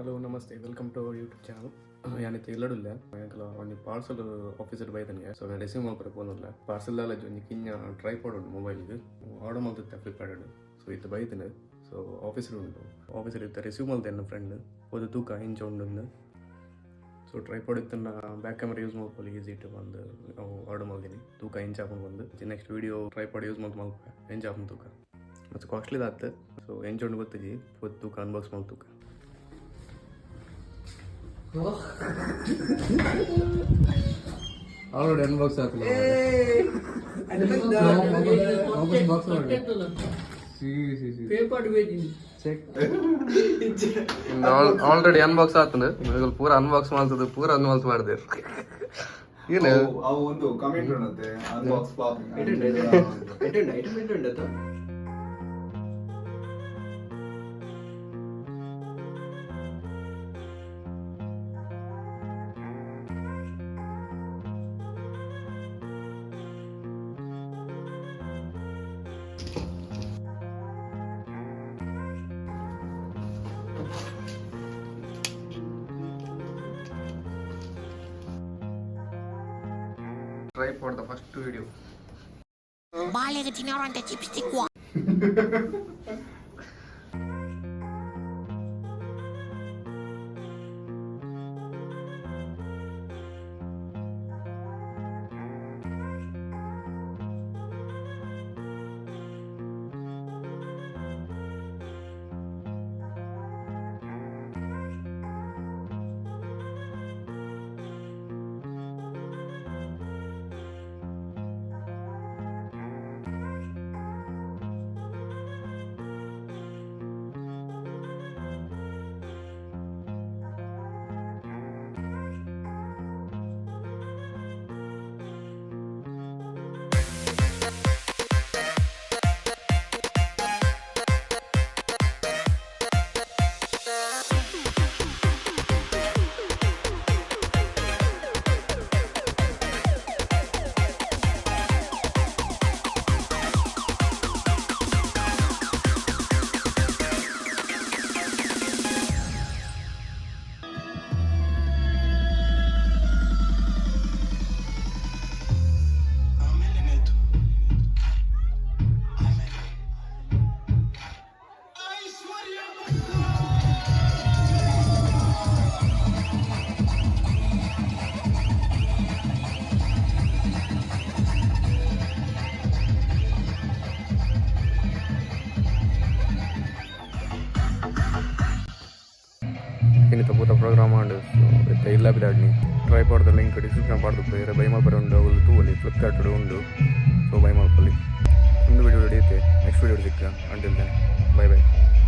Hello, namaste, welcome to our YouTube channel. ಯಾನಿತ್ತೆ ಇಲ್ಲಡುಲ್ಲೆ. ಎಂಕಲ ಒಂಜಿ parcel officer ಬೈದನಿಗೆ. ಸೊ ನಾನು ರಿಸೀವ್ ಮಲ್ಪರೆ ಪೋನುಲ್ಲ. ಪಾರ್ಸಲ್ ದಾಲ ಒಂಜಿ ಕಿನ್ಯ ಟ್ರೈಪಾಡ್ ಉಂಡು. ಮೊಬೈಲ್ಗೆ ಆರ್ಡರ್ ಮಲ್ತಿತ್ತೆ ಫ್ಲಿಪ್ಕಾರ್ಟ್. ಸೊ ಇತ್ತೆ ಬೈದನೆ. ಸೊ ಆಫೀಸರ್ ಉಂಟು. ಆಫೀಸರ್ ಇತ್ತೆ ರಿಸೀವ್ ಮಲ್ತೆ ಎನ್ನ ಫ್ರೆಂಡ್. ಪೋದು ತೂಕ ಇಂಚ ಉಂಡು. ಸೊ ಟ್ರೈಪಾಡ್ ಇತ್ತನ್ನ ಬ್ಯಾಕ್ ಕ್ಯಾಮ್ರಾ ಯೂಸ್ ಮಲ್ಪೊಲಿ ಈಸಿ ಇಟ್ಟು ಬಂದು ಆರ್ಡರ್ ಮಲ್ದಿನಿ. ತೂಕ ಎಂಚ ಆಪುಂಡು ಬಂದು. ನೆಕ್ಸ್ಟ್ ವಿಡಿಯೋ ಟ್ರೈಪಾಡ್ ಯೂಸ್ ಮಲ್ತ್ ಮಲ್ಪೆ, ಎಂಚ ಆಪುಂಡು ತೂಕ. ಮತ್ತು ಕಾಸ್ಟ್ಲಿ ಆತ್. ಸೊ ಎಂಚ ಉಂಡು ಗೊತ್ತಿಜಿ. ಪೋದು ತೂಕ, ಅನ್ಬಾಕ್ಸ್ ಮಲ್ತ್ ತೂಕ. ಆಲ್ರೆಡಿ ಅನ್ಬಾಕ್ಸ್ ಆತಲ್ಲ. Open box. C C C. Paper. Check. Already unbox ಆತಂದು. ಪೂರ ಅನ್ಬಾಕ್ಸ್ ಮಾಡ್ತದೆ, ಪೂರ ಅನ್ಬಾಕ್ಸ್ ಮಾಡಿದೆ ಏನು. ಅವು ಒಂದು ಕಮೆಂಟ್ ಉಂಟಂತೆ, ಅನ್ಬಾಕ್ಸ್ ಫ್ಲಾಪ್. ಐಟಮ್ ಉಂಟು. Try for the first video. ಬಾಳೆಗೆ ತಿನ್ನೋರಂತ ಚಿಪ್ಸ್ ತಿಕ್ಕುವ. ಆಮೇಲೆ ಏನಾಯ್ತು? ಆಮೇಲೆ ಐಶ್ವರ್ಯ. ಇನ್ನಿತ ಪೂತ ಪ್ರೋಗ್ರಾಮ್ ಆಂಡ್. ಸೊ ಇತ್ತೆ ಇಲ್ಲ ಬಿದಾಡ್ನಿ. ಟ್ರೈಪಾಡ್ದ ಲಿಂಕ್ ಡಿಸ್ಕ್ರಿಪ್ಷನ್ ಪಾಡ್ದು ಬೇರೆ ಬೈ ಮಲ್ಪರೆ ಉಂಡು. ಅವುಲು ತೂವೊಲಿ. ಫ್ಲಿಪ್ಕಾರ್ಟ್ ಉಂಡು. ಸೊ ಬೈ ಮಲ್ಪೊಲಿ. ಒಂದು ವಿಡಿಯೋ ಹಿಡಿಯುತ್ತೆ. ನೆಕ್ಸ್ಟ್ ವಿಡಿಯೋ ಸಿಕ್ಕ. Until then, bye bye.